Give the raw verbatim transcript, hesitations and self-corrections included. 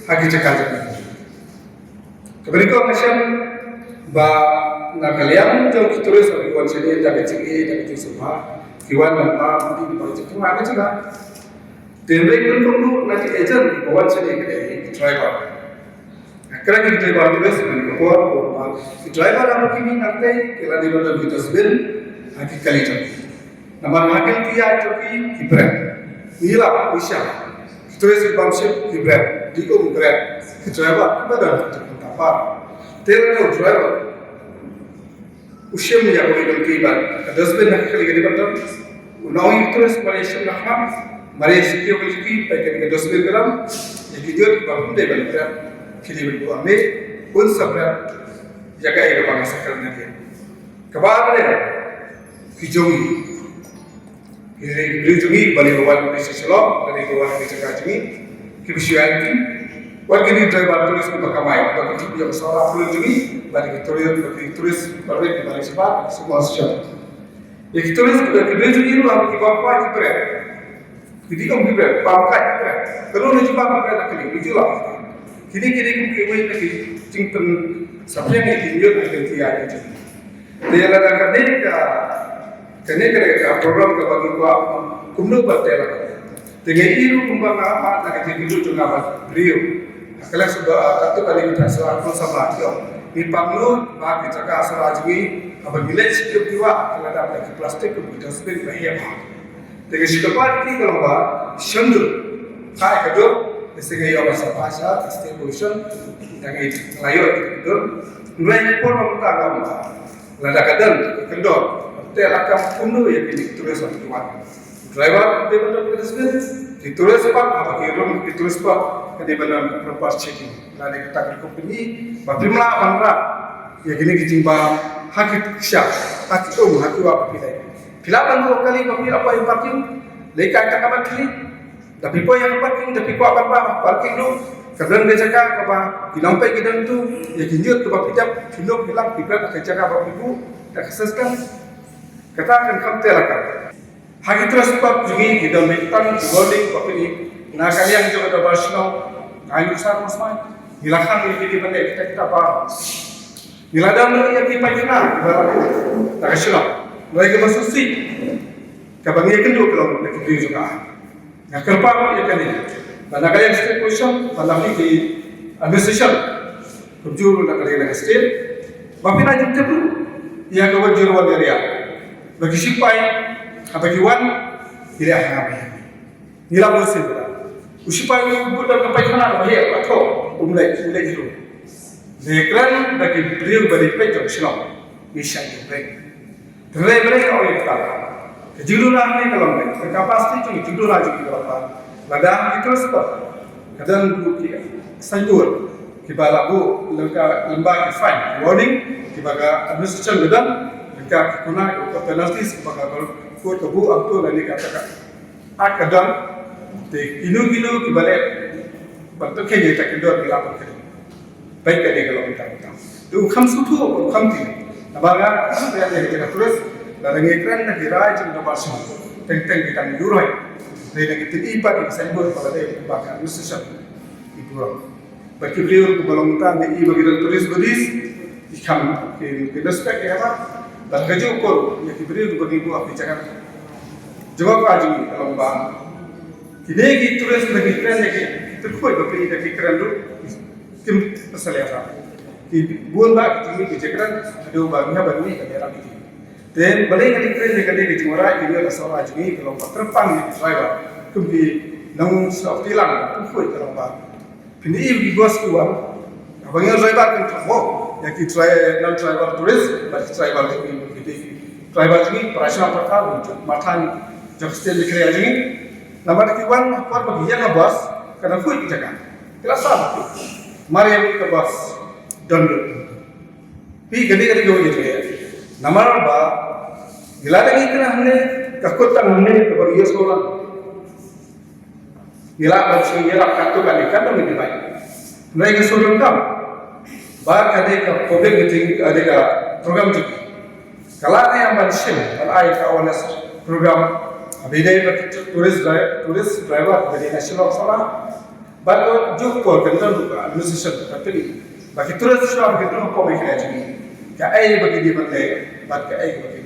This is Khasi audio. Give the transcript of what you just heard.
Ha ki jaka jaka. Kaba nyngkong nga shem ba na ka liang jong ki tourist ba ki wan shane da ka jingïeit da ka jingsngewbha, ki wan ban pynbna ïa ka jingthmu ka jingma. Te hynrei kumno na ki agent ba wan shane ka dei ki driver. Kren ki driver tourist, kane ka por ba ki driver ba ki mih nangtei ki la dei ban don ki dustbin ha ki kali jong ki. Namar ha ki kali jong ki ki bret. Ngi lap ngi shem. Ki tourist ki bam ship ki bret. Di um bret. Ki driver kiba don ki kali. Te lada u driver u shem ïa kawei ka kali ba ka dustbin ha ka kali ka dei ban don. U ong ïa ki tourist, mar ïa shem na khmat, mar ïa shem ïa ka kali, peit kane ka dustbin ka dang, ïa ki jot ba kum dei ban bret, ki dei ban buh ha me, un sa bret ïa kaei kaba nga sa kren hangne. Kaba ar, ki jong ngi. Ki briew jong ngi ba dei ban wan sha Shillong, ba dei ban wan sha jaka jong ngi, kiba shu ïaid ki. Wat kine ki driver tourist kiba kamai, ba ki tip ïa ka sawdong jong ngi, ba dei ki tourist, ba ki tourist, ba dei ki ba dei sha ba, sha ba sha. Ïa ki tourist kiba, ki briew jong ngi ruh kiba kwah ki bret. Ki dei kum ki bret, ba kwah ki bret. Ka long na jubab ki bret na kali, ki jubab. Kine, kine kum kiwei na ki jingpynsaphriang ïa ki ñiut ïa ki jingïaid jong ngi. Te lada kane ka, kane ka, ka program kaba ngi kwah kumno ba te la ka. Te ngi ïohi ruh kumba nga ong, na ka jingkynduh jong nga bad briew. Ka la suba, ka tu kali kita suba, ko sama jong. Ngi pang lut ba ki jaka sara jong ngi, haba ngi leit sha ki wah, ka la dap da ki plastik, ki dustbin ba heh bha. Te ka shi kyrpad ki ka long ba shem dur. Ka ka dur, te sa ka ïoh ba sa ba sha, ka state pollution, ka ngi la ïoh ka dur. Ngi por ba mynta ka long ba lada ka don ka kyndon, te la ka kumno ïa ki tourist ba ki wan. Driver dei ban don ka dustbin, ki tourist pat, haba ki rung ki tourist pat, ka dei ban don ka proper checking. Lane kata ka company ba phi mlak ban rah ïa kine ki jingbam ha ki kshaid, ha ki um, ha ki wah ba phi leit. Phi lah ban buh kali ba phi lah poi parking, leit kai tang ka ban kali. Da phi poi ha parking, da phi kwah ban ba parking ruh, ka don ka jaka kaba ki nongpeit ki don tu, ïa ki ñiut kaba phi dep, phi luk phi lang, phi bret ha ka jaka ba phi buh da ka system. Kata kan kham te la ka. Ha ki tourist spot jong ngi ki don beit tang ki warning ba phi, na ka liang jong ka dorbar shnong, ai nuksa mas mai. Ngi la khang ïa ki ban leh kita kita ba. Ngi la don ïa ki paikana ba la da ka shnong. Ngi la ka ba susi. Kaba ngi kynduh ka long na ki briew jong ka. Nga kyrpad ïa kane ba na ka liang state pollution, ba na ki administration, kumjuh ruh na ka liang state, ba phin ai jingtip ruh ïa ka West Jurong area, ba ki sipai haba ki wan ki leh ha nga ba ïa ngi. Ngi la bun sien ba u sipai u bud da ka paikana ba ïa ka tho um leh, um leh jurong. Ngi kren da ki briew ba dei peit jong shnong, ngi shah jingpeit. Te balei nga ong ïa kata? Ka jingduna hangne ka long ba ka capacity jong ka jingduna jong ki ba lada ki tourist spot ka don ki signboard kiba la buh lyngba ki sign warning kiba ka administration ka don, lyngba ki kuna ka penalties kiba ka court ka buh, ap to lane kata ka Ak ka don, te kino kino kiba leh ban pynkheiñ ïa kita ki don ki la pynkheiñ. Peit ka dei ka long tang tang. Te u kham sngewthuh, u kham tieng. Namar nga, nga ïa ka tourist, lada ngi kren na ki rai jong dorbar shnong, teng teng ki dang ïuroi. Te na ki tin i pat ki signboard ba la dei ba ka administration ki burom. Ba ki briew kiba long tang ïa i ba ki don tourist buddies, ki kham ki, ki respect ïa kata. Bad kajuh kur ïa ki briew kiba ngi buh ha ki jaka jngoh ka jong ngi ka long ba kine ki tourist ba ngi kren ïa ki, ki tyrkhoi ba phi ïa ki kren ruh kim pynsalia. Ki bun ba ki jingmih ki jingkren haduh ba ngi hap ban mih ka dei ram ki. Te balei ngi kren ïa kane ka jingwanrah ïa ka sawdong jong ngi ka long ba kyrpang ïa ki driver kum ki nongshong tilang tyrkhoi ka long ba Pynïoh ïa ki bus ki wan. Haba ngi driver kan thok mo. Ïa ki tri-, non driver tourist, bad ki driver jong ngi, ki driver jong ngi, operational pa ka, ma than jong state ni kre jong ngi. Namar ki wan por ba ki ïa ka bus, ka dang khuid ki jaka. Ki la sah. Mar ïa ka bus. Don don. Pi ka dei ka dei ka dei. Namar ba, ngi la dang ngi kena hangne, ka kut tang hangne, ka ba ngi ïa solang. Ngi lah ban shu ïalap katto katne, katto katne bai. Hynrei nga shu donkam ba kane ka public meeting, kane ka program jong ngi, ka lah ne em ban shim, ban ai ka awareness program. Haba ïadei bad tourist dri-, tourist driver, haba ïadei na Shillong Sohra, Bad ka juh por kan don ka administration ka pili ba ki tourist shong ki don ko me ka jini ka ai ba ki di ban le bad ka ai ba ki